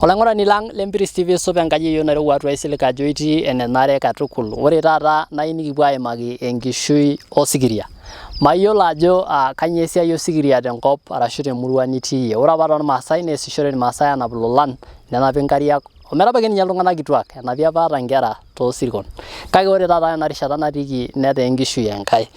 Olaing'urani lang le Mpiris TV supa enkaji eyiok nairowua atua isilig ajo itii enenare katukul. Ore taata nayieu nikipuo aimaki enkishui osikiria. Mayiolo ajo kainyoo esiai osikiria tenkop arashu temurua nitii iyie. Ore apa tormaasai neesishore irmaasai aanap ilolan, nenapi nkariak ometabaiki ninye iltung'anak kituak, enapi apa ata nkera toosirkon. Kake ore taata ena rishata natiiki netaa enkishui enkae.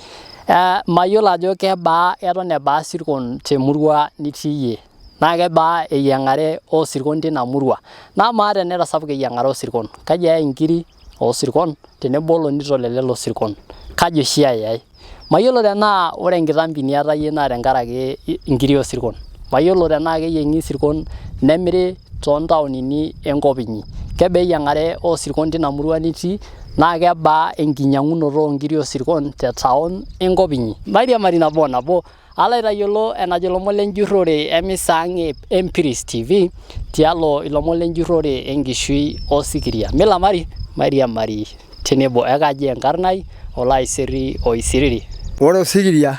Mayiolo ajo kebaa eton ebaa isirkon temurua nitii iyie. Naa kebaa eyiang'are oo sirkon tina murua? Naa amaa tenetasapuka eyiang'are oo sirkon, kaji eyai inkiri oo sirkon tenebo olonito le lelo sirkon? Kaji oshi eyai? Mayiolo tenaa ore enkitambi niata iyie naa tenkaraki inkiri oo sirkon. Mayiolo tenaa keyieng'i isirkon nemiri too ntaonini enkop inyi. Kebaa eyiang'are oo sirkon tina murua nitii? Naa kebaa enkinyang'unoto oo nkiri oo sirkon te town enkop inyi? Mairiamari nabo o nabo Alo aitayiolo enajo ilomon lenjurrore emisa ang e Empiris TV tialo ilomon lenjurrore enkishui osikiria. Milamari, mairiamari tenebo. Ekaji enkarna ai Olaiseri Oisiriri. Ore osikiria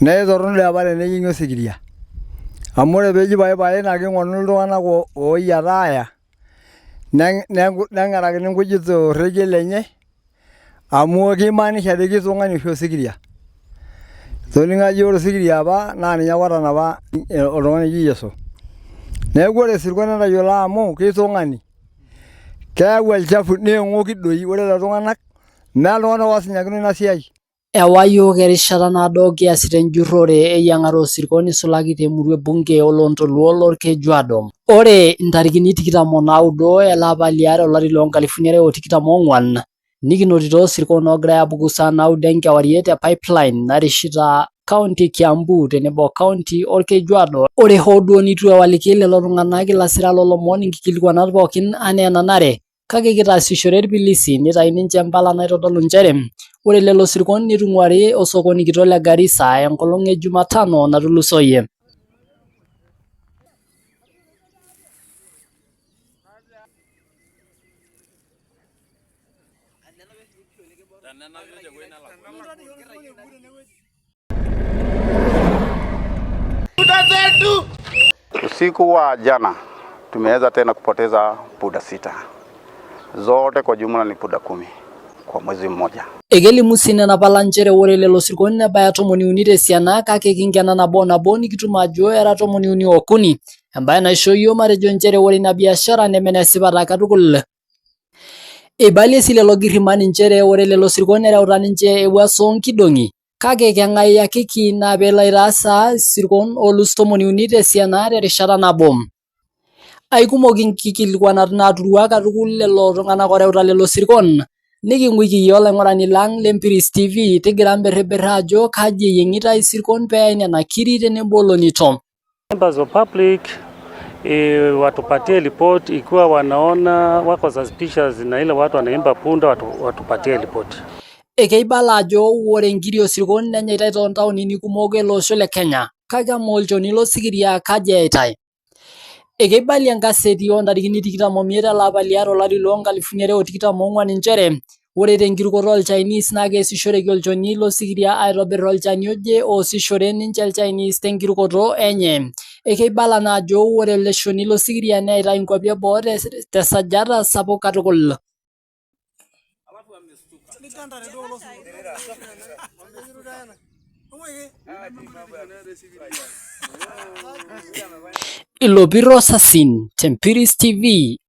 naa aitorrono doi apa teneyieng'i osikiria amu ore peeji paepae naa king'oruni iltung'anak ooyiataa aaya neng'erakini nkujit torrekie lenye amu keimaanisha ajo keitung'ani oshi osikiria. Toning'o ajo ore osikiria apa naa ninye apa otanapa oltung'ani oji Yesu. Neeku ore isirkon netayiolo amu keitung'ani, keyau olchafu neeng'oki doi ore lelo tung'anak meeta oltung'ani oosinyakino ina siai. Ewa iyiook erishata naado kiasita enjurrore eyiang'are oosirkon neisulaki te murua e bunge oloontoluo lolkejuado. Ore ntarikini 29 ele apa liare olari loo nkalifuni are o 24, nikinotito isirkon oogirai aapuku saa naudo enkewarie te pipeline narishita kaunti e Kiambu tenebo kaunti Olkejuado. Ore hoo duo neitu ewaliki lelo tung'anak ilasirak loolomon inkikilikuanat pookin anaa enanare, Kake kitaasishore irpilisi nitayu ninche mpala naitodolu nchere ore lelo sirkon nitung'uari osokoni kitok le Garissa enkolong e Jumatano natulusoyie. Usiku wa jana tumeweza tena kupoteza punda sita, zote kwa jumla ni punda 10 kwa mwezi mmoja. Ekelimu sii nena pala nchere ore lelo sirkon nebaya 30 tesiana kake kinkena nabo o nabo nikitum ajo era 33, embae naisho iyiook matejo nchere ore ina biashara neme enesipata katukul. Eibalie sii lelo girrimani nchere ore lelo sirkon nereuta ninche ewuaso onkidong'i kake keng'aiyakiki naa pelo aitaasa isirkon oolus 30 tesiana terishata nabo. Aikumok inkikilikuanat naaturua katukul lelo tung'anak oreuta lelo sirkon, niking'uiki iyie olaing'urani lang le Mpiris TV tigira mbirribirra ajo kaji eyieng'itai isirkon peyai nena kiri tenebo olonito. Members of public watupatie report ikiwa wanaona wako suspicious na ile watu wanaimba punda watupatie report. Ekeibala ajo ore nkiri osirkon nenyaitai too ntaonini kumok ele osho le Kenya, kake amaa olchoni losikiria kaji eyaitai? Ekeibalie enkaseti oo ntarikini 25 ele apa liare olari loo nkalifuni are o 24 nchere Ore tenkirukoto oo lchinese naa keesishoreki olchoni losikiria aitobir olchani oje oosishore ninche lchinese tenkirukoto enye. Ekeibala naa ajo ore ele shoni losikiria neyaitai nkuapi e boo tesajata sapuk katukul. Ilopiro Sasin te Mpiris TV.